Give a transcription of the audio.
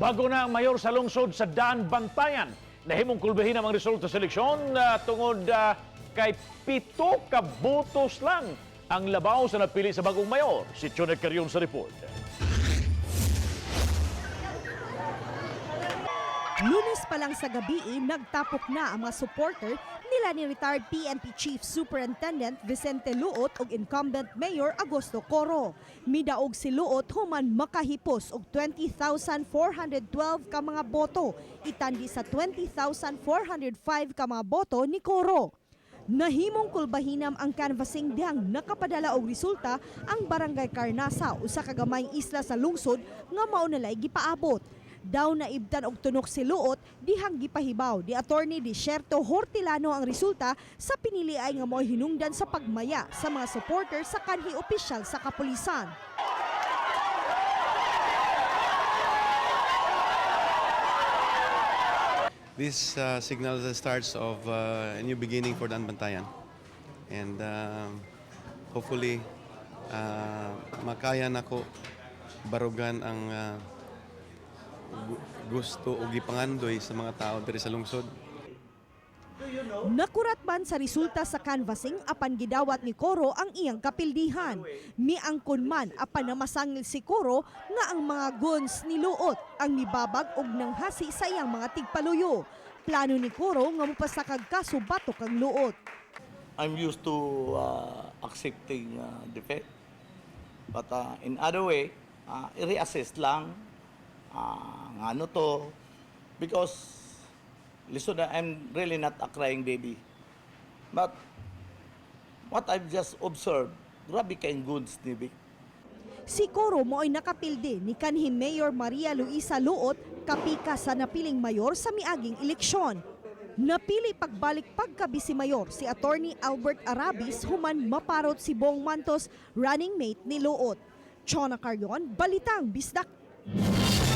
Bago na ang mayor sa lungsod sa Daanbantayan. Nahimong kulbihin ang resulta sa eleksyon tungod kay 7 ka botos lang ang labaw sa napili sa bagong mayor. Si Chone Carion sa report. Lunes pa lang sa gabi, nagtapok na ang mga supporter nila ni retired PNP Chief Superintendent Vicente Luot ug incumbent Mayor Agosto Coro. Midaog si Luot human makahipos og 20,412 ka mga boto, itandi sa 20,405 ka mga boto ni Coro. Nahimong kulbahinam ang canvassing dihang nakapadala og resulta ang Barangay Carnasa, usa ka gamayng isla sa lungsod nga mao nalay gipaabot. Daw naibtan og tunok si Luot dihang gipahibaw di Attorney Desierto Hortilano ang resulta sa pinili ay nga mo'y hinungdan sa pagmaya sa mga supporter sa kanhi opisyal sa kapulisan. This signals the starts of a new beginning for Daanbantayan. And hopefully, makaya nako barugan ang gusto o gipangandoy sa mga tao diri sa lungsod. Nakurat man sa resulta sa canvassing apan gidawat ni Coro ang iyang kapildihan. Miangkon man apan namasangil si Coro nga ang mga guns ni Luot ang mibabag og nanghasi sa iyang mga tigpaluyo. Plano ni Coro nga mopasakag kaso batok ang Luot. I'm used to accepting defeat. But in other way, i-reassess lang nga ano to. Because, listen, I'm really not a crying baby. But what I've just observed, grabe kayong goods ni Vic. Si Coro mo'y nakapildi ni kanhi Mayor Maria Luisa Luot kapika sa napiling mayor sa miaging eleksyon. Napili pagbalik pagka-vice mayor si Attorney Albert Arabis human maparot si Bong Mantos, running mate ni Luot. Chona Carion, Balitang Bisdak.